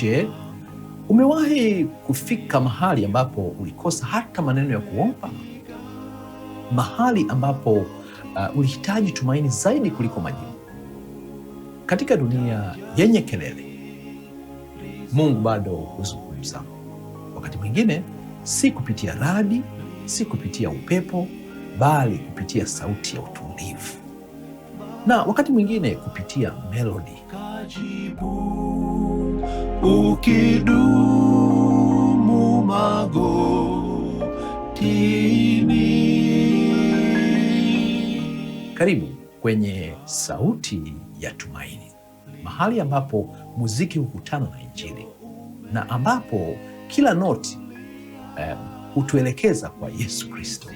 Je, umewahi kufika mahali ambapo ulikosa hata maneno ya kuomba? Mahali ambapo ulihitaji tumaini zaidi kuliko majibu? Katika dunia yenye kelele, Mungu bado huzungumza. Wakati mwingine si kupitia radi, si kupitia upepo, bali kupitia sauti ya utulivu, na wakati mwingine kupitia melodi. Kajibu, ukidumu magotini. Karibu kwenye Sauti ya Tumaini, mahali ambapo muziki hukutana na Injili na ambapo kila noti hutuelekeza kwa Yesu Kristo.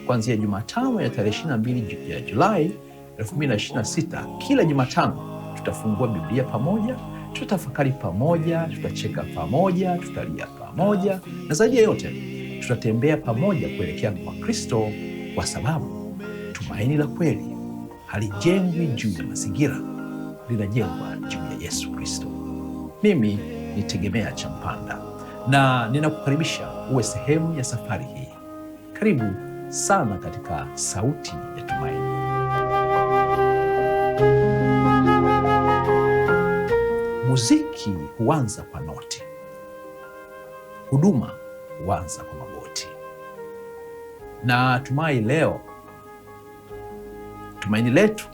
Kuanzia Jumatano ya tarehe 22 ya Julai 2026, kila Jumatano tutafungua Biblia pamoja, tutatafakari pamoja, tutacheka pamoja, tutalia pamoja, na zaidi ya yote tutatembea pamoja kuelekea kwa Kristo, kwa sababu tumaini la kweli halijengwi juu ya mazingira, linajengwa juu ya Yesu Kristo. Mimi ni Tegemea Champanda na ninakukaribisha uwe sehemu ya safari hii. Karibu sana katika Sauti ya Tumaini. Muziki huanza kwa noti, huduma huanza kwa magoti. Na tumai leo tumaini letu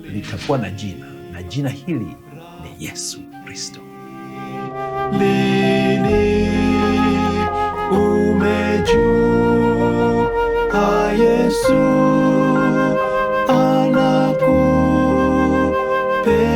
litakuwa na jina, na jina hili ni Yesu Kristo. Lini umejua Yesu anakupenda?